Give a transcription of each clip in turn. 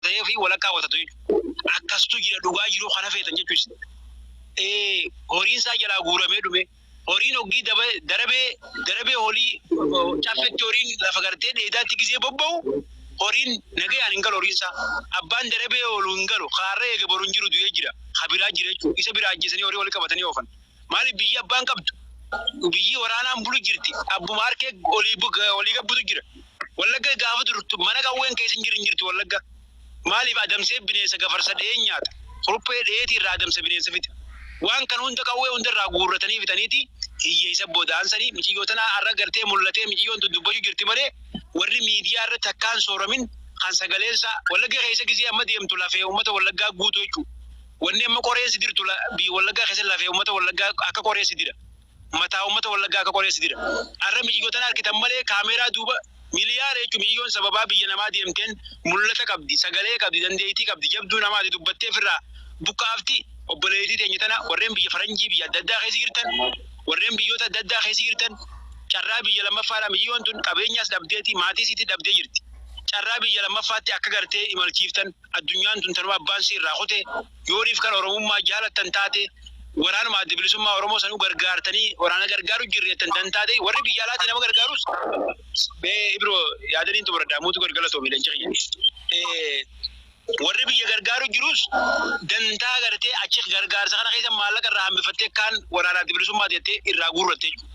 Ta'ee fi walakkaa qotatu jechuudha. Akkastu jira dhugaa jiru kana feetan jechuudha. Horiin isaa jalaa guuramee dhume. Horiin hoggii darabee darabee horii caffetti horiin lafa gartee dheedaatti gisee bobba'u horiin nagayaan hin galu horiin isaa. Abbaan darabee oolu hin galu. Kaarra eege boru hin jiru du'ee jira. Habiraa jira jechuudha. Isa biraa ajjeesanii horii wali qabatanii oofan. Maaliif biyyi abbaan qabdu? Biyyi waraanaan bulu jirti. Abbuma harkee olii gabbutu jira. Wallagga gaafa turtu mana qawween keessa hin jiru hin jirtu Wallagga. Maaliif adamsee bineensa gafarsa dhahee nyaata. Kuruphee dhaheeti irraa adamsa bineensa fixa. Waan kan hunda qawwee hunda irraa guurratanii fixaniiti hiyyeessa booda'ansanii miciyyoo tanaa har'a gartee mul'atee miciyyoon tun dubbachuu jirti malee warri miidiyaa irratti akkaan sooramin kan sagaleensa Wallagga keessa gisee amma deemtu lafee uummata Wallaggaa guutu jechuudha. Wanni amma qoreen si dirtu biyya Wallaggaa keessa lafee uummata Wallaggaa akka qoree si dira. Mataa uummata Wallaggaa akka qoree si dira. Har'a miciyyoo tana argitan malee kaameeraa duuba miliyaara jechuun miciyyoon sababaa biyya namaa deemteen mul'ata qabdi, sagalee qabdi, dandeettii qabdi, jabduu namaati dubbattee ofirraa buqqaafti. Obboleettii teenya tana warreen biyya faranjii biyya adda addaa keessa jirtan, warreen biyyoota adda addaa keessa jirtan, carraa biyya lammaffaadha miciyyoon tun qabeenyaas dhabdeeti maatii isiitti dhabdee jirti. Carraa biyya lammaffaatti akka gartee imalchiiftan addunyaan tun tanuma abbaan si irraa kute yooniif kan Oromummaa jaalattan taate waraanuma Adda Bilisummaa Oromoo sanuu gargaartanii waraana gargaaru jirreettan dan taate warri biyya alaatii nama gargaarus bee Ibro yaadaniin xumuradhaa muutu gargalatoomi leenca kiyya. Warri biyya gargaaru jirus dantaa gartee achi gargaarsa kana keessa maallaqa irraa hambifattee kaan waraana Adda Bilisummaa jettee irraa guurratte jechuudha.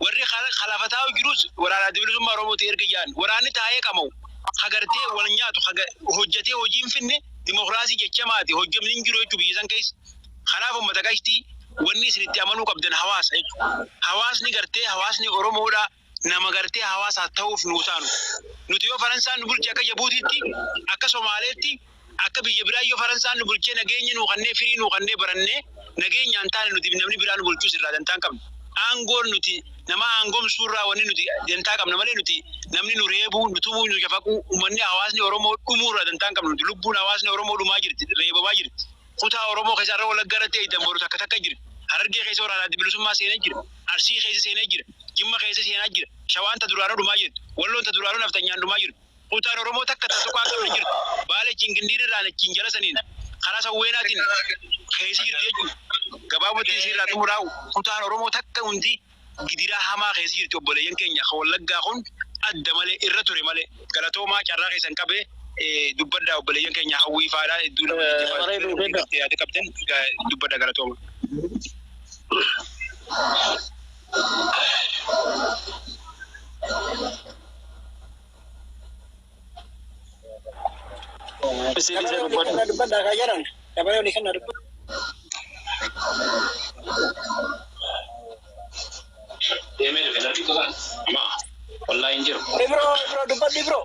Warri kalafataa jirus waraana Adda Bilisummaa Oromooti erga jaan waraanni taa'ee qama'u hagartee wal nyaatu hojjetee hojii hin finne dimokiraasii jechamaati hojjemni hin jiru jechuudha biyya san keessa. Kanaaf uummata qashtii wanni isin itti amanuu qabdan hawaasa jechuudha. Hawaasni gartee hawaasni Oromoodhaa nama gartee hawaasaa ta'uuf nuu taanu. Nuti yoo Faransaan nu bulche akka Jabuutiitti, akka Somaaleetti, akka biyya biraa yoo Faransaan nu bulchee nageenya nuu kannee firii nuu kannee barannee nageenyaan taane nuti namni biraa nu bulchuus irraa dantaa hin qabnu. Aangoon nuti nama aangomsuurraa wanni nuti dantaa qabna malee nuti namni nu reebuu, nu tumuu, nu shafaquu, uummanni hawaasni Oromoo dhumuurraa dantaa hin qabnu. Nuti lubbuun hawaasni Oromoo dhumaa jirti, reebamaa jirti. Kutaa Oromoo keessa har'a Wallaggaa irratti eegdan boru takka takka jira. Harargee keessa waraana Adda Bilisummaa seenee jira. Arsii keessa seenee jira. Jimma keessa seenaa jira. Shawaan ta duraanuu dhumaa jirti. Walloon ta duraanuu naftanyaan dhumaa jirti. Kutaan Oromoo takka ta tuqaa qabne jirti. Baalee Cingindiir irraan achiin jala saniin karaa Sawweenaatiin keessa jirti jechuudha. Gabaabumatti isiirraa xumuraa'u kutaan Oromoo takka hundi gidiraa hamaa keessa jirti obboleeyyan keenya ka Wallaggaa kun adda malee irra ture malee galatoomaa carraa keessan qabee dubbadhaa obboleeyyan keenya hawwii faadhaa hedduu nama jajjabaatu yaada qabdan dubbadhaa galatooma. Dubbadhaa kaa jedhan dabalee olii kenna dubbadhu. Deemee dhufe narki tuqan. Ama wallaahi hin jiru. Ibro, Ibro, dubbadhu Ibro.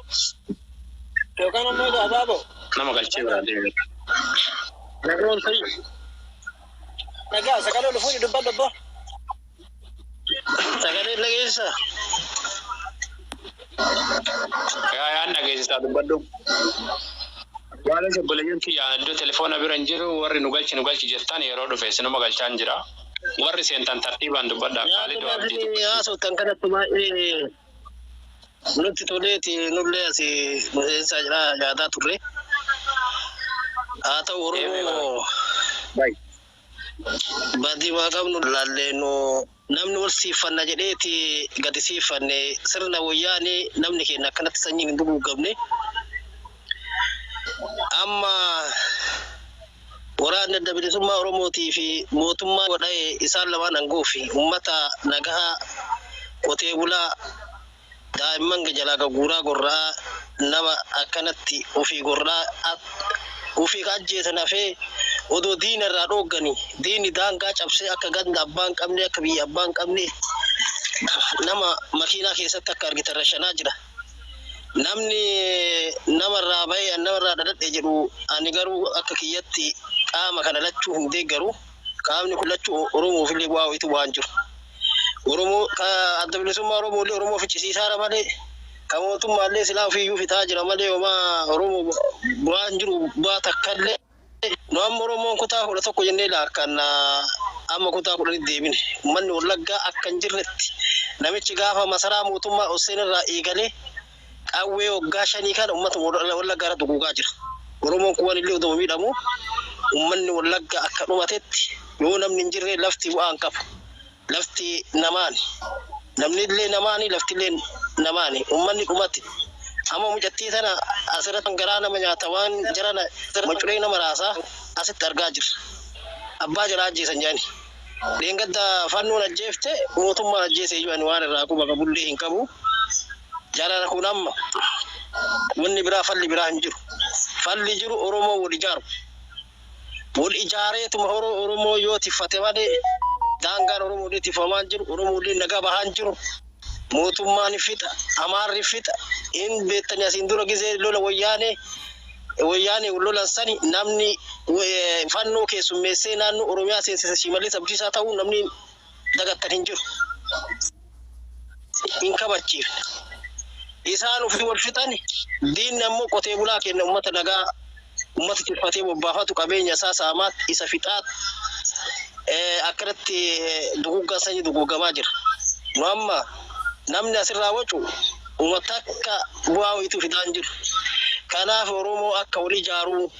Yookaan ammoo abaaboo. Nama galchee biraa deemee. Nagaan ta'i. Nagaa sagalee ol fuudhi dubbadhu obbo. Sagalee dhageessaa? Yaa yaan dhageessisaa dubbadhu. Waalas obboleeyyan kiyya iddoo telefoona bira hin jiru warri nu galchi nu galchi jettan yeroo dhufe isinuma galchaan jira. Warri seentan tartiibaan dubbadhaa. Kaalidoo Abdii dubbadhu. Haasoftan kanatti baay'ee nutti toleeti nullee asii miseensa jira yaadaa turre. Haa ta'u Oromoo badii waa qabnu laallee nu namni wal siiffanna jedheeti gadi siiffanne sirna wayyaanii namni keenya akkanatti sanyiin hin duguugamne. Amma waraanni Adda Bilisummaa Oromootii fi mootummaa godhee isaan lamaan aangoo fi uummata nagahaa qotee bulaa daa'imman jalaa gagguuraa gorra'aa nama akkanatti ofii gorra'aa ofii ajjeesan hafee odoo diina irraa dhooggani diinni daangaa cabsee akka ganda abbaan qabne akka biyya abbaan qabne nama makiinaa keessatti akka argitan rashanaa jira. Namni namarraa bahee namarraa dhaladhe jedhu ani garuu akka kiyyatti qaama kana lachuu hin deeggaru. Qaamni kun lachuu Oromoof illee bu'aa wayitu waan jiru. Oromoo Adda Bilisummaa Oromoo illee Oromoo ficcisiisaara malee ka mootummaallee silaa ofiiyyuu fixaa jira malee homaa Oromoo bu'aa hin jiru bu'aa takkallee. Nu amma Oromoon kutaa 11 jennee laakkanna amma kutaa 10tti deebine. Uummanni Wallaggaa akka hin jirretti namichi gaafa masaraa mootummaa Osseen irraa eegalee qawwee waggaa 5 kana uummata Wallaggaa irra duguugaa jira. Oromoon kuwwan illee odoo miidhamu uummanni Wallagga akka dhumatetti yoo namni hin jirre lafti bu'aa hin qabu. Lafti namaani. Namni illee namaani, lafti illee namaani. Uummanni dhumate. Amma mucattii tana asirratti garaa nama nyaata, waan jarana macuree nama raasaa asitti argaa jirra. Abbaa jalaa ajjeesan jedhani. Dheengadda fannoon ajjeefte, mootummaan ajjeese iyyuu ani waan irraa quba qabullee hin qabu. Jaalala kun amma wanni biraa falli biraa hin jiru. Falli jiru Oromoo wal ijaaru. Wal ijaareetuma Oromoo yoo tiffate malee daangaan Oromoo illee tiffamaa hin jiru. Oromoo illee nagaa bahaa hin jiru. Mootummaan fixa, Amaarri fixa. Hin beektanii asiin dura gizee lola Wayyaanee lolan sani namni fannoo keessummeessee naannoo Oromiyaa seensise Shimallis Abdiisaa ta'uu namni dagattan hin jiru. Hin kabachiifne. Isaan ofii wal fixan, diinni ammoo qotee bulaa kenna, uummata nagaa, uummata tiffatee bobbaafatu qabeenya isaa saamaatti isa fixaat akkanatti duguggaa sanyii dugugamaa jira. Nu amma namni asirraa wacu uummata akka bu'aa wayituu fidaa hin jiru. Kanaaf Oromoo akka wal ijaaruu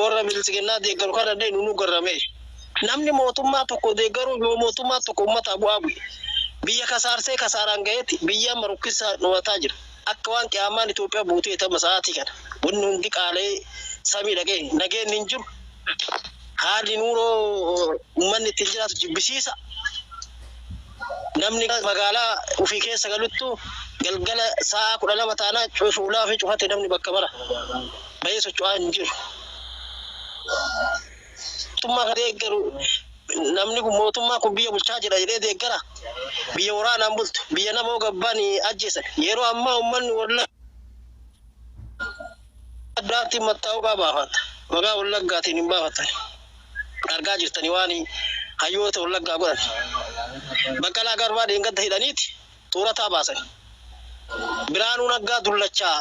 warra bilisiginnaa deeggaru kana illee nu garrame. Namni mootummaa tokko deeggaru yoo mootummaa tokko uummata bu'aa bu'e. Biyya kasaarsee kasaaraan gaheeti biyya amma rukkisaa dhumataa jira. Akka waan qiyaamaan Itoophiyaa buutee tama sa'aatii kana. Wanni hundi qaala'ee samii dhagee nageenyi hin jiru. Haalli nuuroo uummanni ittiin jiraatu jibbisiisa. Namni magaalaa ofii keessa galuttu galgala sa'a 12 taanaa fuulaa fi cufate namni bakka bara. Bahee socho'aa hin jiru. Mootummaa kan deeggaru namni kun mootummaa kun biyya bulchaa jira jedhee deeggara. Biyya waraanaan bultu, biyya nama gabbaan ajjeesan. Yeroo ammaa uummanni Wallaggaatti mattaa'uu baafata. Maqaa Wallaggaatiin hin baafatan. Argaa jirtanii waan hayyoota Wallaggaa godhan. Baqqalaa Garbaa dheengadda hidhaniiti xurataa baasan. Biraanuu Naggaa dullachaa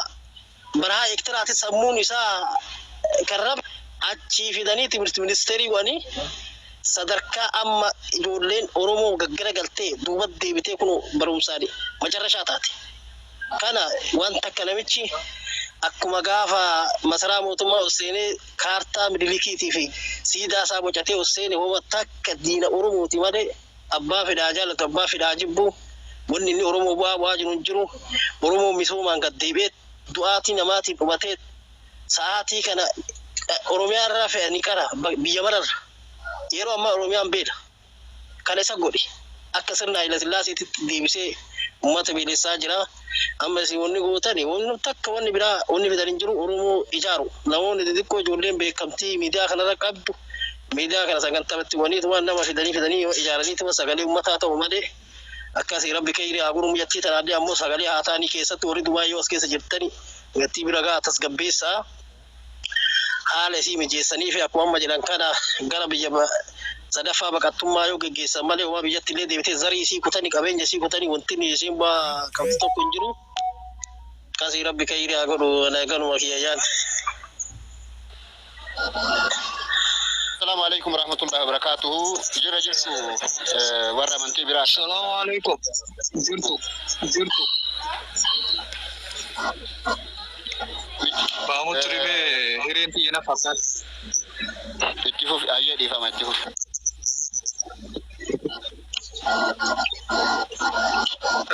barahaa Eertiraatti sammuun isaa karraba achii fidanii timirti ministeerii godhanii sadarkaa amma ijoolleen Oromoo gaggara galtee duuba deebitee kun barumsaan macarrashaa taate. Kana wanta akka namichi akkuma gaafa masaraa mootummaa ol seenee kaartaa Minilikiitii fi siidaa isaa bocatee ol seene homa takka diina Oromooti malee abbaa fedhaa jaalatu, abbaa fedhaa jibbu, wanni inni Oromoo bu'aa bu'aa jiru hin jiru. Oromoo misoomaan gad deebi'ee du'aatii namaatiin dhumatee sa'aatii kana Oromiyaa irraa fe'anii qara biyya mararra. Yeroo ammaa Oromiyaan beela. Kana isa godhe akka sirna Haayila Sillaaseetitti deebisee uummata beelessaa jira. Amma isin wanni gootani wanni takka wanni biraa wanni fidan hin jiru. Oromoo ijaaru. Namoonni xixiqqoo ijoolleen beekamtii miidiyaa kanarra qabdu miidiyaa kana sagantaatti waniituma nama fidanii fidanii ijaaraniituma sagalee uummataa ta'u malee akkasii rabbi keeyrii haa gurmu jettii tanaallee ammoo sagalee haa ta'anii keessatti warri Dubaayii yoo as keessa jirtani gattii bira gaa tasgabbeessaa. Haala isii mijeessanii fi akkuma amma jedhan kana gara biyya sadaffaa baqattummaa yoo geggeessan malee homaa biyyatti illee deebitee zarii isii kutanii qabeenya isii kutanii wanti inni isiin bu'aa qabdu tokko hin jiru. Akkasii rabbi keeyrii haa godhu ganuma kiyya yaan. Assalamu alaikum warahmatullahi wabarakatuhu. Jira jirtu warra amantii biraa. Assalamu alaikum. Jirtu. Jirtu. Baamutti ribee hireen xiyya na fakkaatti. Itti fufi, ayyee, dhiifama, itti fufi.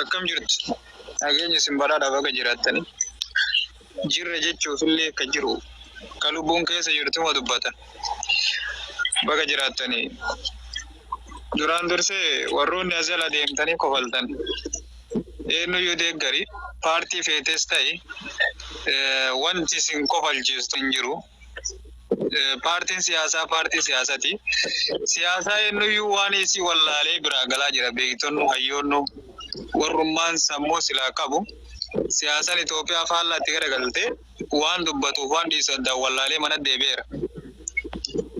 Akkam jirtu? Nageenya isin badhaadhaa baga jiraattanii. Jirra jechuufillee akka jiru ka lubbuun keessa jirtuma dubbatan. Baga jiraattanii. Duraan dursee warroonni as jala deemtanii kofaltan. Eenyuyyuu deeggari paartii feetes ta'e wanti isin kofalchiistu hin jiru. Paartiin siyaasaa paartii siyaasaati. Siyaasaa eenyuyyuu waan isii wallaalee biraa galaa jira, beektonni hayyoonni warrummaan sammuu silaa qabu. Siyaasaan Itoophiyaa faallaatti garagaltee waan dubbatuuf waan dhiisu addaan wallaalee mana deebi'eera.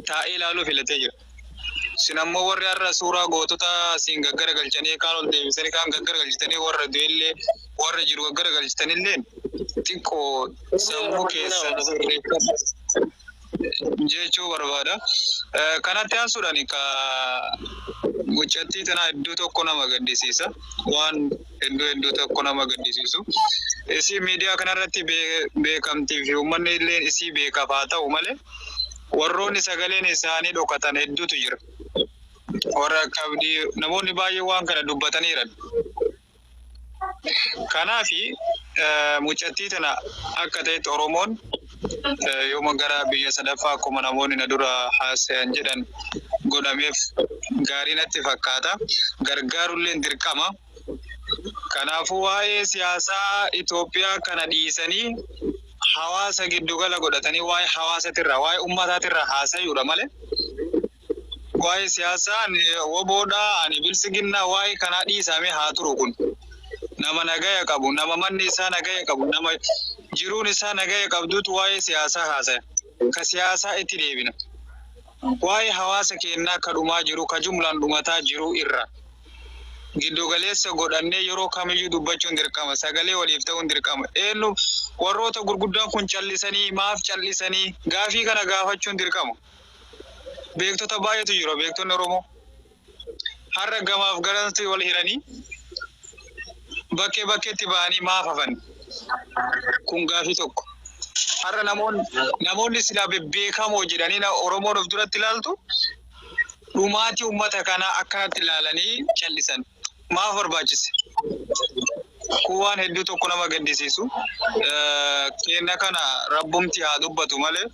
Taa'ee ilaaluu filatee jira. Isin ammoo warri har'a suuraa gootota siin gaggaragalchanii kaan ol deebisanii kaan gaggaragalchitanii warra du'ellee warra jiru gaggaragalchitanillee xiqqoo sammuu keessan sirreeffadha. Jechuu barbaada. Kanatti aansuudhaan ka mucattii tana hedduu tokko nama gaddisiisa. Waan hedduu hedduu tokko nama gaddisiisu. Isii miidiyaa kanarratti beekamtii fi uummanni illee isii beekaaf haa ta'u malee, warroonni sagaleen isaanii dhokatan hedduutu jira. Warra akka Abdii, namoonni baay'een waan kana dubbataniiran. Kanaafi mucattii tana akka ta'etti Oromoon yooma gara biyya sadaffaa, akkuma namoonni na dura haasayan jedhan, godhameef gaarii natti fakkaata. Gargaarulleen dirqama. Kanaafuu waa'ee siyaasaa Itoophiyaa kana dhiisanii, hawaasa giddugala godhatanii, waa'ee hawaasatirraa, waa'ee uummataatirraa haasayuudha malee, waa'ee siyaasaa ani woboodhaa, ani bilsiginnaa, waa'ee kanaa dhiisamee haa turu kun. Nama nagaya qabu, nama manni isaa nagaya qabu, nama jiruun isaa nagaya qabdutu waa'ee siyaasaa haasaya. Ka siyaasaa itti deebina. Waa'ee hawaasa keenyaa ka dhumaa jiru, ka jumlaan dhumataa jiru irra giddugaleessa godhannee yeroo kamiyyuu dubbachuun dirqama. Sagalee waliif ta'uun dirqama. Eenyu warroota gurguddaan kun callisanii, maaf callisanii? Gaafii kana gaafachuun dirqama. Beektota baay'eetu jira, beektonni Oromoo. Har'a gamaaf garanti wal hiranii bakkee bakkeetti ba'anii maaf hafan? Kun gaafii tokko. Har'a namoonni silaa bebbeekamoo jedhanii Oromoon of duratti ilaaltu dhumaatii uummata kanaa akkanatti ilaalanii callisan. Maaf barbaachise? Kun waan hedduu tokko nama gaddisiisu. Kenna kana rabbumti haa dubbatu malee,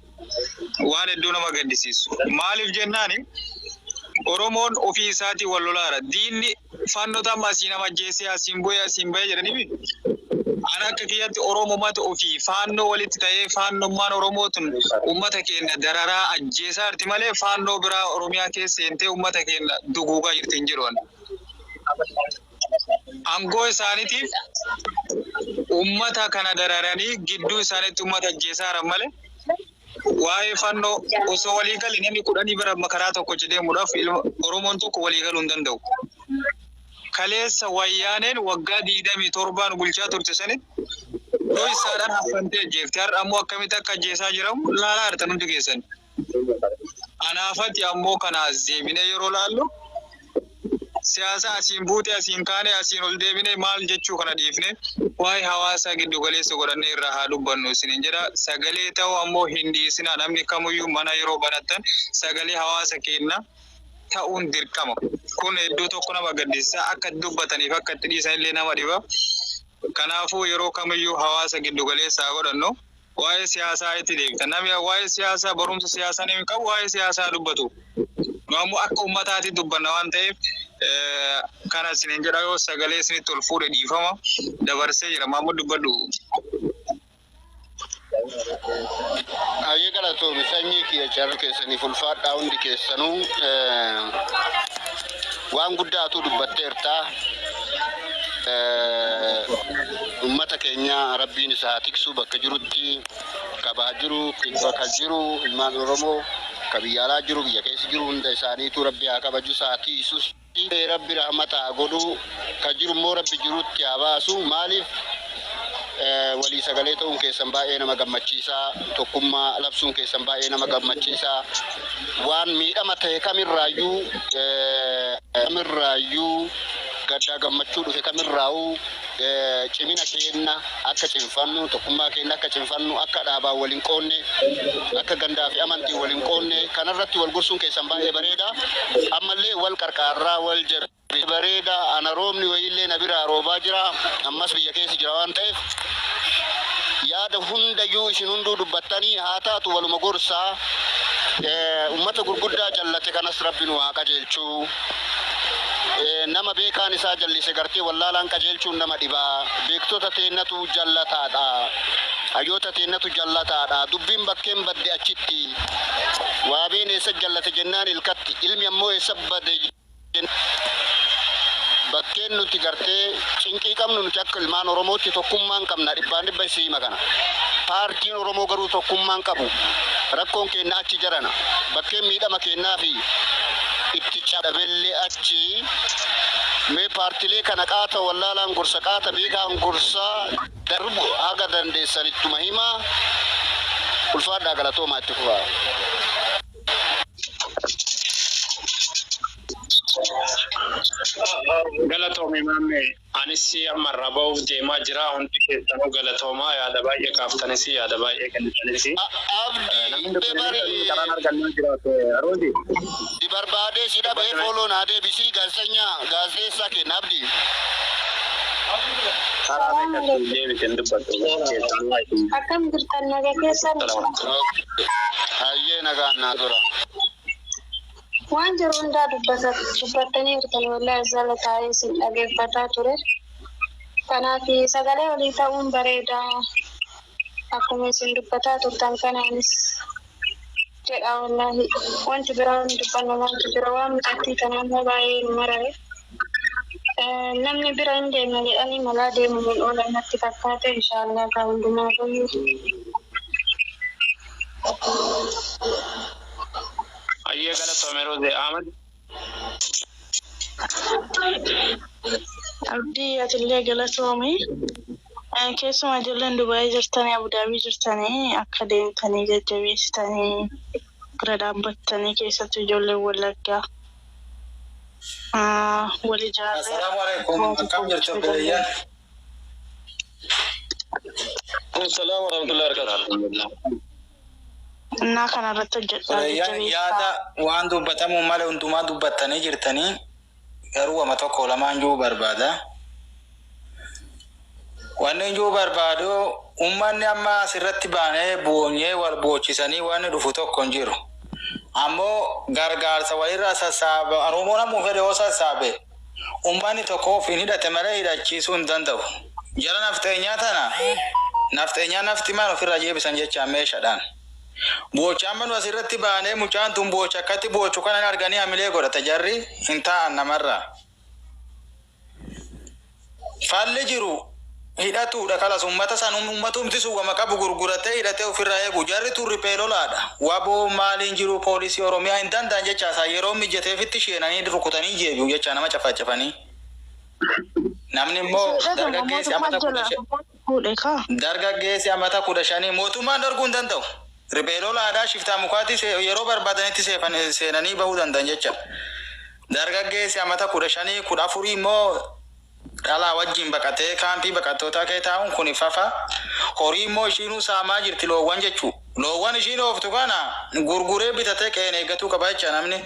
waan hedduu nama gaddisiisu. Maaliif jennaani, Oromoon ofii isaatii wal lolaara. Diinni fannota amma asii nama ajjeesee, asiin bu'ee, asiin bahee jedhanii, ana akka kiyyatti Oromumatu ofii faannoo walitti ta'ee, faannummaan Oromoo tun uummata keenya dararaa ajjeesaa jirti malee, faannoo biraa Oromiyaa keessa seentee uummata keenya duguugaa jirti hin jiru. Aangoo isaaniitiif uummata kana dararanii gidduu isaaniitti uummata ajjeesaa jiran malee, waa'ee fannoo osoo walii gali namni 10 bara karaa tokko deemuudhaaf Oromoon tokko walii galuu hin danda'u. Kaleessa wayyaaneen waggaa 27n bulchaa turte sanitti dho'isaadhaan haffantee ajjeefte. Har'a ammoo akkamitti akka ajjeesaa jiramu laalaa jirtan hundi keessan. Anaafati ammoo kanaas deebinee yeroo laallu, siyaasa asiin buute, asiin kaane, asiin ol deebinee maal jechuu kana dhiifne, waa'ee hawaasaa giddu galeessa godhannee irraa haa dubbannu isiniin jedha. Sagalee ta'uu ammoo hin dhiisinaa. Namni kamiyyuu mana yeroo banattan sagalee hawaasa keenya ta'uun dirqama. Kun iddoo tokko nama gaddisiisa. Akka dubbataniif akka itti dhiisan illee nama dhiba. Kanaafuu yeroo kamiyyuu hawaasa giddu galeessa haa godhannu. Waa'ee siyaasaa itti deebita. Namni waa'ee siyaasaa barumsa siyaasaa namni qabu waa'ee siyaasaa dubbatu. Nu ammoo akka uummataatti dubbanna waan ta'eef, kana isiniin jedha. Yoo sagalee isinitti ol fuudhe dhiifama, dabarsee jira. Maammoo, dubbadhu. Hayyee, galatoomi sanyii kiyya, carra keessaniif ulfaadhaa hundi keessanuu. Waan guddaatu dubbatteerta. Uummata keenya rabbiin isa haa tiksu bakka jirutti, kabaa jiru, bakka jiru, ilmaan Oromoo ka biyya alaa jiru, biyya keessa jiru, hunda isaaniitu rabbi haa kabaju, isaa tiisus. Rabbi rahmata haa godhu, ka jiru immoo rabbi jirutti haa baasu. Maaliif, walii sagalee ta'uun keessan baay'ee nama gammachiisaa, tokkummaa labsuun keessan baay'ee nama gammachiisaa. Waan miidhama ta'e kamirraayyuu, gaddaa gammachuu dhufe kamirraa'uu, cimina keenna akka cimfannu, tokkummaa keenya akka cimfannu, akka dhaabaan waliin qoonne, akka gandaa fi amantii waliin qoonne, kanarratti wal gorsuun keessan baay'ee bareeda. Ammallee wal qarqaarraa wal jabe bareeda. Ana roobni wayiillee na biraa roobaa jira, ammas biyya keessa jira waan ta'eef, yaada hundayyuu isin hunduu dubbattanii haa taatu, waluma gorsaa. Ummata gurguddaa jallate kanas rabbi nu haa qajeelchuu. Nama beekaan isaa jallise gartee wallaalaan qajeelchuun nama dhibaa. Beektota teennatu jallataadha, hayyoota teennatu jallataadha. Dubbiin bakkeen badde achitti waabeen eessa jallate jennaan ilkatti ilmi ammoo eessa bade. Bakkeen nuti gartee cinqii qabnu, nuti akka ilmaan Oromootti tokkummaan qabna dhibbaan dhibba isiima kana. Paartiin Oromoo garuu tokkummaan qabu. Rakkoon keenya achi jarana. Bakkeen miidhama kennaa fi itti cabellee achi. Mee paartilee kana qaata wallaalaan gorsa, qaata beekaan gorsaa darbu haga dandeessanittuma himaa. Ulfaadhaa, galatoomaa, itti fufaa. Galatoomi maammee, anis amma irraa ba'uuf deemaa jira. Hundi keessanuu galatoomaa, yaada baay'ee kaaftanis, yaada baay'ee kennitanis. Abdii Namni bari karaan argannoo jiraate Arooti. Si barbaadee si dhabee fooloo naa deebisii gaazexeessaa gaazexeessaa kenna Abdii. Karaa beekatti deebite hin dubbattu. Keessaan laayitii. Akkam jirtan, naga keessan? Hayyee, nagaan naa tura. Waan jiru hundaa dubbattanii jirtan. Wallaahi jala taa'ee isin dhageeffataa ture. Kanaaf sagalee olii ta'uun bareedaa, akkuma isin dubbataa turtan kanaanis jedha. Wallaahi wanti biraa hin dubbanna, maaltu jira? Waan mucattii kanaa immoo baay'ee nu marare. Namni bira hin deemna jedhanii malaa deemuun hin oolan natti fakkaate. Inshaallah ka hundumaa fayyuu. Hayyee, galatoome Roozee. Ahmad. Abdii, atillee galatoomi. Keessumaa ijoolleen Dubaayii jirtanii, Abudaabii jirtanii, akka deemtanii jajjabeessitanii bira dhaabbattanii, keessattuu ijoolleen Wallaggaa wal ijaarree. Assalaamu alaikum. Akkam jirtu obboleeyyan? Salaam wa rahmatullahi wa barakatuh. Innaa kanarratti hojjedhaa, Obboleeyyan, jajjabeessaa. yaada waan dubbatamuu malee hundumaa dubbattanii jirtanii, garuu wama tokko lamaan juu barbaada. Wanni juu barbaadu, uummanni amma asirratti baanee boonyee wal boochisanii wanni dhufu tokko hin jiru. Ammoo gargaarsa walirraa sassaaba, Oromoon ammoo fedhe yoo sassaabe, uummanni tokko ofiin hidhate malee hidhachiisuu hin danda'u. Jara nafteenyaa tana nafteenyaa nafti maan ofirraa jeebisan jecha meeshaadhaan. Boocha amma nu asirratti baanee mucaan tun boocha akkatti boochu kanan arganii hamilee godhata, jarri hin taa'an namarraa. Falli jiru hidhatuudha kalas, ummata san ummatumti sun wama qabu gurguratee hidhatee ofirraa eegu. Jarri tun riphee lolaadha. Waboo maaliin jiru, poolisii Oromiyaa hin danda'an jecha isaa yeroo mijateefitti sheenanii rukutanii jeebi'u jecha nama cafacafanii. Namni immoo Hidhatama dargaggeessi mootummaa amata jala 15 fuudhe kaa. Dargaggeessi amata 15 mootummaan darguu hin danda'u. Riphee lolaadhaa, shiftaa mukaatti yeroo barbaadanitti seenanii bahuu danda'an jecha. Dargaggeessi amata 15, 14 immoo dhalaa wajjin baqatee kaampii baqattootaa kee taa'uun kun fafa. Horii immoo ishiinuu saamaa jirti, loowwan jechuu. Loowwan ishiin ooftu kana gurguree bitatee qe'een eeggatuu qaba jecha namni.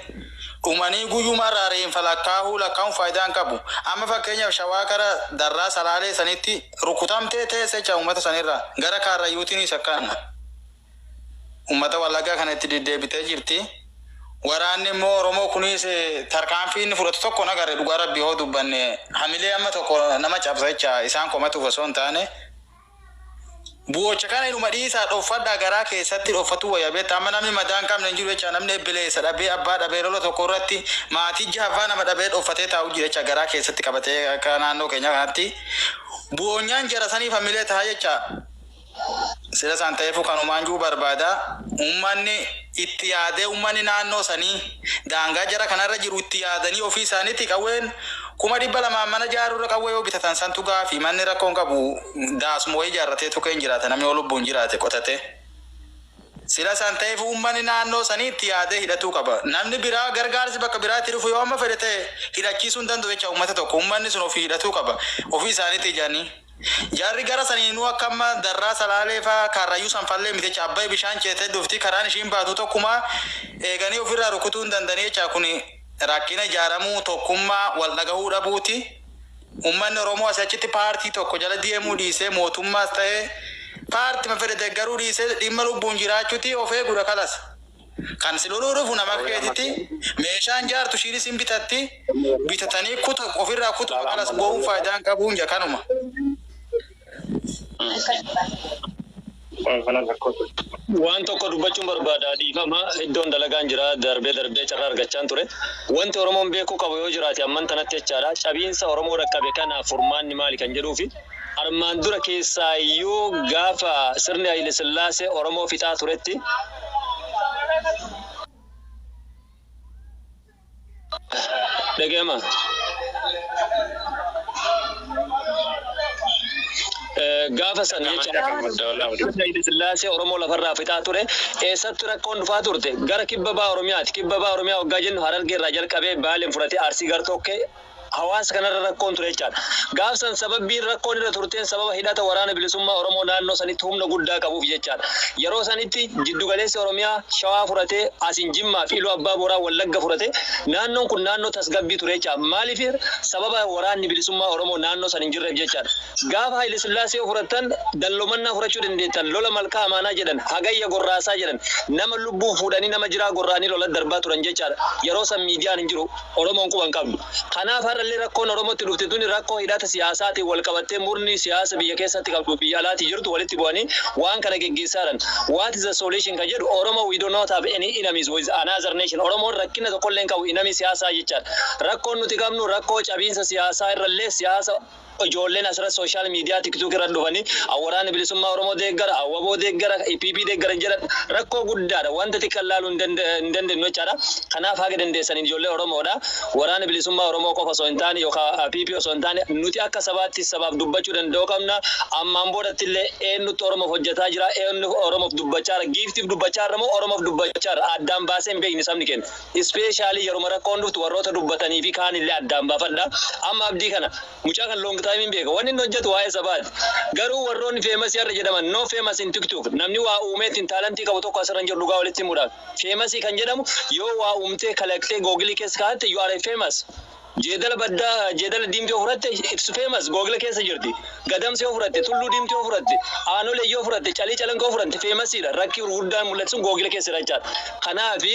Dhumanii guyyumarraa reenfa lakkaa'uu lakkaa'uun faayidaa hin qabu. Amma fakkeenyaaf Shawaa kara Darraa Salaalee sanitti rukutamtee teesse jecha uummata sanirraa, gara Kaarrayyuutiinis akkaana. Uummata Wallaggaa kana itti deddeebitee jirti. Waraanni immoo Oromoo kunis tarkaanfii inni fudhatu tokko nagarre. Dhugaa rabbii hoo dubbanne, hamilee amma tokko nama cabsa jecha, isaan komatuuf osoo hin taane. Boocha kana inuma dhiisaa, dhoffadhaa, garaa keessatti dhoffatu wayya beektaa. Amma namni madaa hin qabne hin jiru jecha. Namni ebbileessa dhabee, abbaa dhabee, lola tokko irratti maatii jahaffaa nama dhabee dhoffatee taa'u jira jecha, garaa keessatti qabatee akka naannoo keenya kanatti. Boonyaan jara saniif hamilee ta'a jecha. Sila isaan ta'eefu kanumaan jiru barbaada. Uummanni itti yaadee, uummanni naannoo sanii daangaa jara kanarra jiru itti yaadanii ofii isaaniitti qawween 200,000 mana ijaarurra qawwee yoo bitatan santu gaafi. Manni rakkoon qabu, daasuma wayii ijaarratee tokko hin jiraata namni yoo lubbuun jiraate qotate. Sila isaan ta'eef uummanni naannoo sanii itti yaadee hidhatuu qaba. Namni biraa gargaarsi bakka biraatti dhufu yoo amma fedhe ta'e hidhachiisuu hin danda'u jecha uummata tokko. Uummanni sun ofii hidhatuu qaba. Ofii isaaniitti ijaanii. Jarri gara saniinuu akka amma Darraa Salaalee faa Kaarrayyuu sanfallee miti jecha. Abbay bishaan ceetee dhufti, karaan ishiin baatu tokkuma, eeganii ofirraa rukutuu hin danda'anii jecha. Kun rakkina ijaaramuu, tokkummaa wal dhagahuu dhabuuti. Uummanni Oromoo asii achitti paartii tokko jala deemuu dhiisee, mootummaas ta'ee paartii fedhe deeggaruu dhiisee, dhimma lubbuun jiraachuuti of eeguudha kalas. Kan si loluu dhufu nama keetitti meeshaan jaartu ishiinis hin bitatti, bitatanii kuta ofirraa kutu kalas, bo'uun faayidaa hin qabuun ja kanuma. Waan tokko dubbachuun barbaada, dhiifama, iddoon dalagaan jira, darbee darbee carraa argachaan ture. Wanti Oromoon beekuu qabu yoo jiraate amman tanatti jechaadha. Cabiinsa Oromoo dhaqqabe kanaaf furmaanni maali kan jedhuu fi armaan dura keessaa iyyuu gaafa sirni Haile Sillaasee Oromoo fixaa turetti dhaga'ama. Gaafa san jecha Haile Sillaasee Oromoo lafarraa fixaa ture. Eessatti rakkoon dhufaa turte? Gara kibba baha Oromiyaati. Kibba baha Oromiyaa waggaa jennu Harargee irraa jalqabee Baaleen fudhatee Arsii gar tokkee Hawaasa kanarra rakkoon ture jechaadha. Gaafsan sababbiin rakkoon irra turteen sababa hidhata Waraana Bilisummaa Oromoo naannoo sanitti humna guddaa qabuuf jechaadha. Yeroo sanitti jiddugaleessi Oromiyaa Shawaa fudhatee, asiin Jimmaa fi Iluu Abbaa Booraa, Wallagga fudhatee, naannoon kun naannoo tasgabbii ture jechaadha. Maaliif? Sababa Waraanni Bilisummaa Oromoo naannoo san hin jirreef jechaadha. Gaafa Haile Sillaasee fudhattan, Dallomannaa fudhachuu dandeettan, lola Malkaa Amaanaa jedhan, Hagayya Gorraasaa jedhan, nama lubbuu fuudhanii nama jiraa gorraanii lola darbaa turan jechaadha. Yeroo san miidiyaan hin jiru, Oromoon quban qabdu. Kanaaf har'allee rakkoon Oromootti dhufte tuni rakkoo hidhata siyaasaatiin wal qabattee, murni siyaasa biyya keessatti qabdu, biyya alaatii jirtu walitti bu'anii waan kana geggeessaa jiran. What is the solution kan jedhu, Oromo, we do not have any enemies with another nation. Oromoon rakkina tokkollee hin qabu enemy siyaasaa jechaadha. Rakkoon nuti qabnu rakkoo cabiinsa siyaasaa irrallee siyaasa ijoolleen asirra social media TikTok irra dhufanii Waraana Bilisummaa Oromoo deeggara, Awwaboo deeggara, PP deeggara jedhan rakkoo guddaadha. Wanta xiqqaan laaluu hin dandeenyu jechaadha. Kanaaf haga dandeessaniin ijoollee Oromoodha. Waraana Bilisummaa Oromoo qofa osoo hin taane yookaan PP osoo hin taane, nuti akka sabaatti sabaaf dubbachuu danda'uu qabna. Ammaan boodatti illee eenyutti Oromoof hojjetaa jira, eenyu Oromoof dubbachaa jira, giiftiif dubbachaa jira moo Oromoof dubbachaa jira, addaan baasee hin beekni sabni keenya. Especially yeroo rakkoon dhuftu warroota dubbatanii fi kaan illee addaan baafadha. Amma Abdii kana, mucaa kan long time hin beeka. Wanni inni hojjetu waa'ee sabaati. Garuu warroonni famous har'a jedhaman, no famous in TikTok. Namni waa uumeetiin talent qabu tokko asirra hin jiru dhugaa walitti himuudhaaf. Famous kan jedhamu yoo waa uumtee kalaqxee Google keessa kaa'atte, you are a famous. Jeedala baddaa, jeedala diimtuu yoo fudhatte, it's famous, Google keessa jirti. Gadamsa yoo fudhatte, Tulluu Diimtuu yoo fudhatte, Aanolee yoo fudhatte, Calii Calanqoo yoo fudhatte, famousiidha. Rakki gurguddaan mul'atu sun Google keessa jira jechaadha. Kanaafi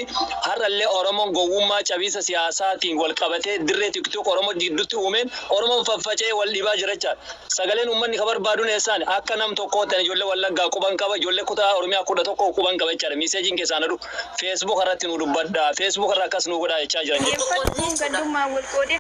har'allee Oromoon gowwummaa cabiinsa siyaasaatiin wal qabatee dirree TikTok Oromoo gidduutti uumeen Oromoon faffaca'ee wal dhibaa jira jechaadha. Sagaleen uummanni ka barbaaduun eessaan akka nam tokkootti ani ijoollee Wallaggaa quban qaba, ijoollee kutaa Oromiyaa 11 quban qaba jechaadha. Messageiin keessaan aduu Facebook irratti nu dubbadha, Facebook irra akkas nu godhaa jechaa jiran jechuudha. Xiyyeeffachuun gandummaan wal qoodee,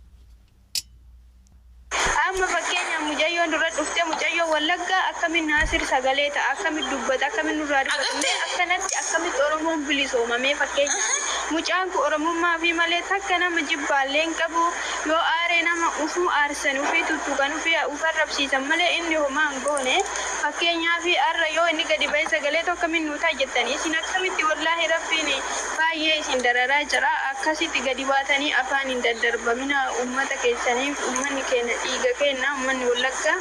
amma fakkeenyaaf mucayyoon dura dhuftee, mucayyoo Wallaggaa, akkamiin Naasir sagalee ta'a, akkamitti dubbata, akkamitti nurraa dubbata? Mee akkanatti akkamitti Oromoon bilisoomamee? Fakkeenyaaf mucaan kun Oromummaa fi malee takka nama jibbaallee hin qabu. Yoo aaree nama ufuu aarsan, ufii tuttuqan, ufii ufarrabsiisan malee inni homaa hin goone. Fakkeenyaaf har'a yoo inni gadi ba'ee sagalee tokko akkamiin nuu ta'a jettanii isin akkamitti? Wallaahi Rabbiin baay'ee isin dararaa jira. Akkasitti gadi baatanii afaan hin daddarbamina uummata keessaniif. Uummanni keenya dhiiga keenya, uummanni Wallaggaa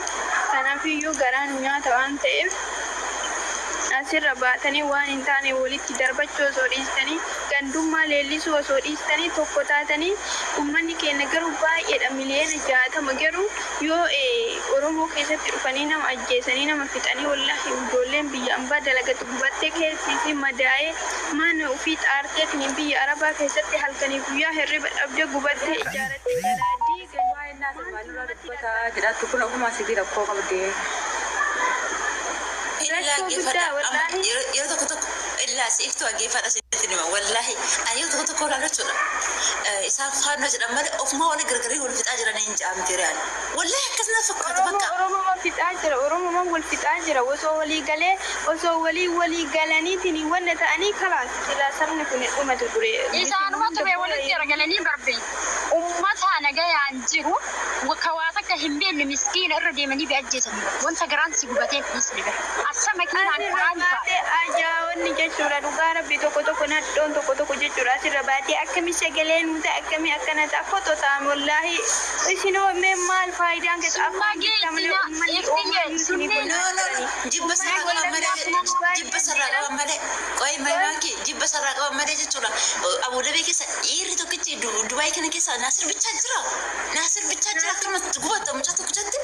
kanaafiyyuu garaan nyaata waan ta'eef, asirra baatanii waan hin taane walitti darbachuu osoo dhiistanii, gandummaa leellisuu osoo dhiistanii, tokko taatanii. Uummanni keenya garuu baay'eedha, miliyoona 60. Garuu yoo Oromoo keessatti dhufanii nama ajjeesanii, nama fixanii, wallaahi ijoolleen biyya ambaa dalagatu gubattee, keessi fi madaa'ee, mana ofii xaarteetiin biyya Arabaa keessatti halkanii guyyaa hirriba dhabdee, gubattee, ijaarattee jalaa diigan. Waa'ee naasir maalirraa dubbataa jedhaatu kun ofumaa sitii rakkoo qabdee. Rakkoo guddaa wallaahi. Yeroo tokko tokko illaa siiftu dhaggeeffadha, sitti hima. Wallaahi ani yeroo tokko tokko ilaalu jechuudha. Isaan faannoo jedhan malee ofumaa wali gargarii wal fixaa jiran hin jaamte re'an. Wallaahi akkas na fakkaata Oromoo bakka. Oromoo fixaa jira, Oromoo wal fixaa jira. Osoo walii galee, osoo walii walii galaniitiin wanna ta'anii, kalaas silaa sabni kun dhumatu ture. Isaanuma ture walitti garagalanii barbe. Ummata nagayaan jiru ka waa takka hin beekne miskiina irra deemanii bi ajjeesanii, wanta garaan si gubatee dhiisne bara. Assa makiinaan Asirra karaan fa'a. baatee ajaa'onni jechuudha, dhugaa Rabbi, tokko tokko nadhoon tokko tokko jechuudha, asirra baatee akkami sagalee nuu ta'a, akkami akkana ta'a, foto ta'an. Wallaahi isinoo mee maal faayidaan keessa afaan jecha malee uummanni oomayyuu isinii No, no, no. Jibba sarraa qaban malee, jibba sarraa qaban malee, qoy maayii jibba sarraa qaban malee jechuudha. Abu Dhabii keessa dhiirri tokkichi, Dubaay kana keessa Naasir bichaa jira. Naasir bichaa jira, akkanumatti gubata mucaa tokkichatti.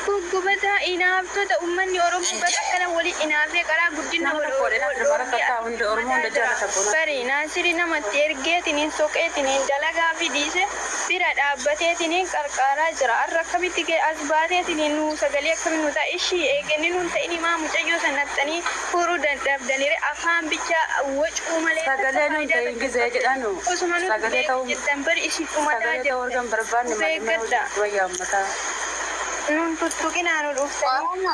Guggubataa inaaftota, uummanni Oromoo bakka kana walii inaafee karaa guddina Nama wal tokko Naasir bara takkaa hunda Oromoo hunda jaalata boona. Bari Naasiri namatti ergeetiniin soqeetiniin dalagaa fi dhiise bira dhaabbateetiniin qarqaaraa jira. Har'a akkamitti as baateetiniin nu sagalee akkamiin nu ta'a ishii eeganni nuun ta'in himaa mucayyoo sanattanii furuu dadhabdanii afaan bicha wacuu malee Sagalee nuun ta'in gizee jedhanu. Osuma nuti Sagalee ta'uu jettan bari isin dhumataa sagalee ta'uu jirtan. argan barbaanne Of malee mana eeggadha. hojii wayyaa uummataa. Nun tuttuqinaa nu dhuftanii.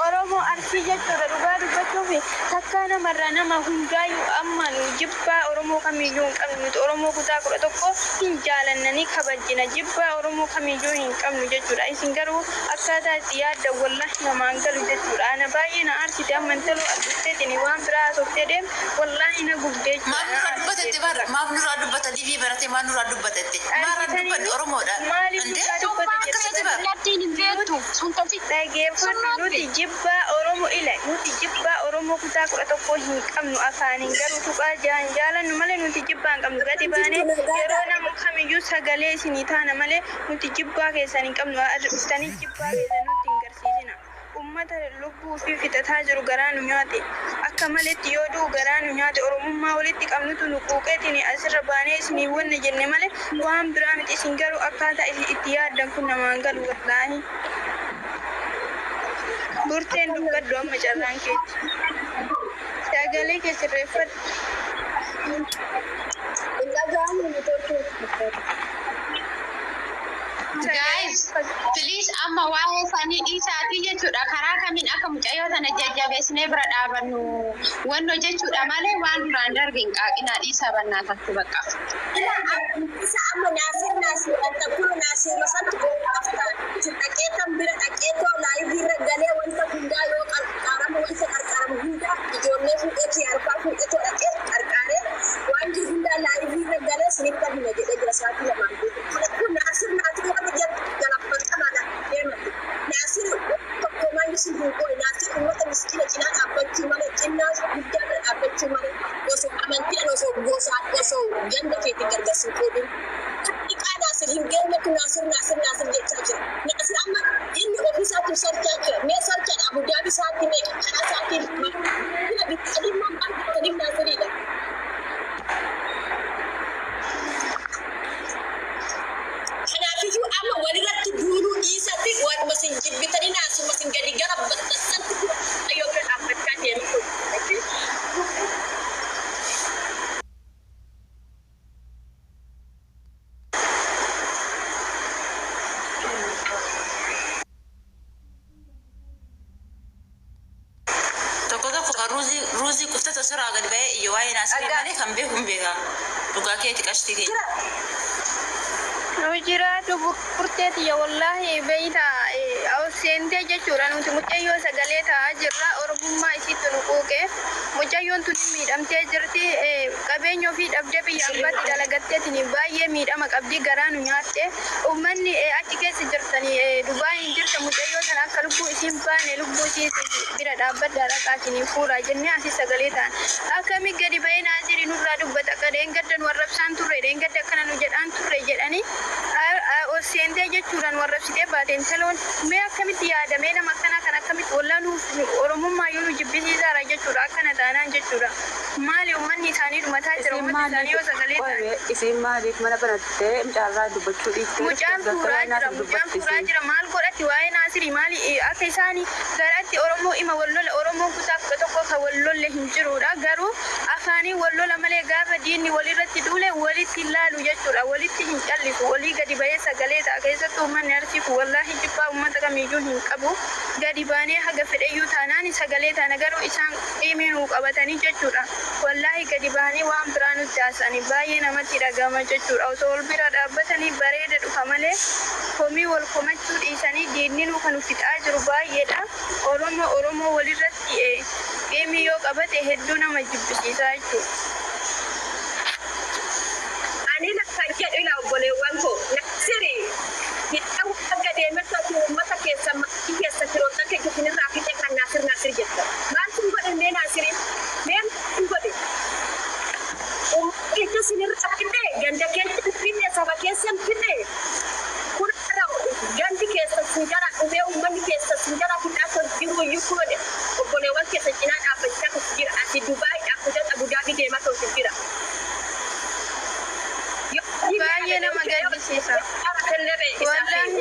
Oromoo Arsii jechuudha, dhugaa dubbachuuf. jiruuf takkaa namarraa nama hundaayyuu amma nu jibbaa Oromoo kamiyyuu hin qabnu. Nuti Oromoo kutaa 11 hin jaalanna, ni kabajjina. Jibbaa Oromoo kamiyyuu hin qabnu jechuudha. Isin garuu akkaataa itti yaaddan wallahi namaan galu jechuudha. Ana baay'ee na aarsite amma intaloo as dhufteetini waan biraa haasoftee deemte wallahi na gubdee jechuudha. Maaf Na nurraa aarsite dubbatette bar jechuudha. maaf nurraa dubbata liivii barate maaf nurraa dubbatette maarraa Argitanii dubbanne Oromoodha maaliif inde nurraa dubbate akkasatti jettee bar Lattiin hin beektu. Sun tolchi. Dhageeffadhu, nuti jibbaa Oromo ila nuti jibbaa Oromoo kutaa 11 hin qabnu. Afaaniin garuu tuqaa jahan jaalannu malee nuti jibbaa hin qabnu. Gadi Akkam baanee jirtu, yeroo nagaadha? nama kamiyyuu sagalee isinii taana malee nuti jibbaa keessan hin qabnu. Dhuftanii jibbaa keessan nutti hin garsiisina. Ummata lubbuu ufii fixataa jiru garaa nu nyaate. Akka maletti yoo du'u garaa nu nyaate. Oromummaa walitti qabnutu nu quuqeetini asirra baanee isiniin wanna jenne malee waan biraa miti. Isin garuu akkaataa isin itti yaaddan kun namaan galu wallaahi. Burteen dubbadhu amma carraan keeti. Sagalee kee sirreeffadhu. Hin dhaga'amu, networkii natti fakkaata. Guys, please amma waa'ee isaanii dhiisaatii jechuudha. Karaa kamiin akka mucayyoo tana jajjabeessinee bira dhaabannu wanno jechuudha malee waan duraan darbe hin qaaqinaa, dhiisaa bannaa takku bakka. Ila isa amma Naasir Naasir wanta kun Naasir masantu qofta dhaqee tan bira dhaqee too live irra galee wanta hundaa yoo qarqaaramu wanta qarqaaramu hundaa ijoollee fuudhee harkaa fuudhee too dhaqee qarqaaree waan jiru hundaa live irra galee sinitti hima jedhee jira sa'aatii 2n guutuu. Kana kun Naasir Naasir warra jettu galabbaqamaadha deemate. Naasir tokko maayyuu si hin goone. Naasir uummata miskiina cinaa dhaabbachuu malee, xinnaa guddaa bira dhaabbachuu malee, osoo amantiin, osoo gosaan, osoo ganda keetiin gargar sin qoodin. Xiqqaa Naasir hin geenyetu Naasir Naasir Naasir jechaa jira. Naasir amma inni ofiisaatu sarchaa jira. Mee sarchaan Abu Dhaabi sa'aatii meeqa karaa sa'aatii bira bitanii maal bitaniif Naasiriidha. Kanaafiyyuu amma walirratti duuluu dhiisatti waluma sin jibbitanii naasuma sin gadi gara battassantu yoo bira dhaabbachaa deemu. Tokko tokko kan ruuzii ruuzii quftatu asirraa gadi ba'ee iyya waa'ee Naasirii malee kan beeku hin beeka. Dhugaa keeti qashtii keenya. Nu jiraatu burtee tiyya, wallaahi beeyta ol seentee jechuudha. Nuti mucayyoo sagalee ta'aa jirra. Oromummaa isiitti nu quuqe. Mucayyoon tuni miidhamtee jirti, qabeenya ofii dhabdee biyya ambaatti dalagatteetini baay'ee miidhama qabdi. Garaa nu nyaatte. Uummanni achi keessa jirtanii, Dubaayin jirta, mucayyoo tana akka lubbuu isiin baane lubbuu isii bira dhaabbadhaa, dhaqaatinii fuudhaa jennee asii sagalee ta'an. Akkami gadi ba'ee Naaziri nurraa dubbata? Akka dheengadda nu arrabsaan turre, dheengadda akkana nu jedhaan turre jedhanii ol seentee jechuudhaan warrabsitee baate intaloon. Mee akkamitti yaadamee nama akkanaa kan akkamitti wallaa nuuf Oromummaa iyyuu nu jibbisiisaara jechuudha akkana taanaan jechuudha. Maali, uummanni isaanii dhumataa jira. Isin Uummanni isaanii maaliif yoo sagalee ta'an. qoybe, isin maaliif mana banattee mucaarraa dubbachuu dhiiftee Mucaan gartee fuuraa waa'ee jira, Naasir mucaan dubbatti fuuraa isin? jira. Maal godhatti waa'ee Naasirii? Maali akka isaanii garatti Oromoo ima wal lola? Oromoon kutaa 11 kan wal lolle hin jirudha. Garuu afaanii wal lola malee gaafa diinni walirratti duule walitti hin laalu jechuudha. Walitti hin callisu. Walii gadi ba'ee sagalee ta'a. Keessattuu uummanni Arsii kun wallaahi jibbaa uummata kamiyyuu hin qabu. Gadi baanee haga fedheyyuu taanaan sagalee taana. Garuu isaan qiimii nuu qabatanii jechuudha. Wallaahi gadi bahanii waan biraa nutti haasa'anii baay'ee namatti dhagahama jechuudha. Osoo wal bira dhaabbatanii bareeda dhufa malee komii wal komachuu dhiisanii diinni nu kan fixaa jiru baay'eedha. Oromoo Oromoo walirratti qiimii yoo qabate hedduu nama jibbisiisaa jechuudha. Ani kan jedhu, ila obboleewwan koo, Naasiri hidhaa wagga deemettatu uummata keessa, maatii keessa, firoottan keessa isinirraa fixe kan Naasir Naasir jetta. Maal kun godhe mee Naasiri? Mee maal godhe? Uummata keessa isinirraa fixe, ganda keessa fixe, saba keessa fixe. Kun irra gandi keessa sin jala dhumee, uummanni keessa sin jala fixaa kan jiru iyyuu kun obboleewwan keessa cinaa dhaabbachaa kan jira. Ati Dubaay dhaabbatee Abu Dhaabii deemaa kan jira. Baay'ee nama gaddisiisa. Wallaahi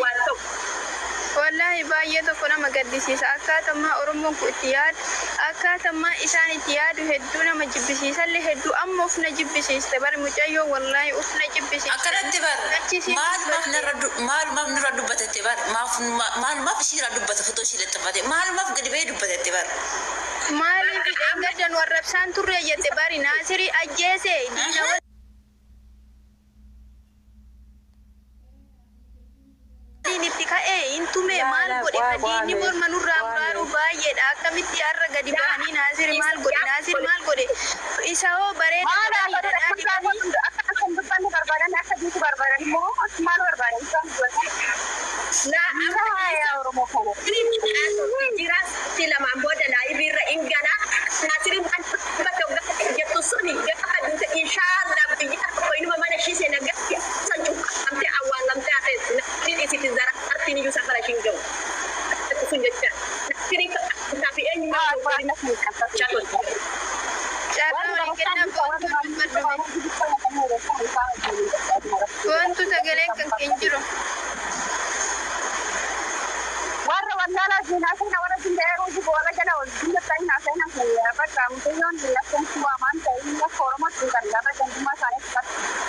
wallaahi baay'ee tokko nama gaddisiisa. Akkaatammaa Oromoon kun itti yaadu, akkaatammaa isaan itti yaadu hedduu nama jibbisiisallee hedduu amma uf na jibbisiiste bari mucayyoo, wallaahi uf na jibbisiiste. Akkanatti bar Achisiin maalumaaf dubbatte. narra maalumaaf nurra dubbatette bar maaf maalumaaf ishiirraa dubbata, fotoo ishii laxxafate maalumaaf gadi ba'ee dubbatette bar. Maaliif Dheengadda nu arrabsaan turre jette bari Naasiri ajjeese diina waliin itti ka'ee hin tume maal godhe ka diinni morma nurraa muraaru baay'eedha. Akkamitti har'a gadi ba'anii Naasir maal godhe, Naasir maal godhe, isa hoo bareeda godhanii dhadhaa dibanii. Akka kan dubbannu barbaadan, akka duutu barbaadan immoo maal barbaadan isaan dubbatan. La Oromoo kana. Jira si lamaan booda live irra hin gala. Naasiriin maal dubbate hoggaa jettu suni gaafa duute inshaallah biyya tokko inuma mana ishii seena gaafa san cuqqaamtee awwaalamtee hafeessu. Naasiriin isitti zara artiin iyyuu safara ishiin gahu. Sun jecha. Naasiriin kan fi eenyummaa Carraa walii kennaa, boontuu dubbadhu. Boontuu, sagaleen kan kee hin jiru. Warra wallaalaa seenaa seenaa warra dindaa'ee jiru warra jala ol dindatanii haasa'in bakka mucayyoon lakkoofsi waamaan ta'e akka Oromootti gargaara gandummaa isaanii.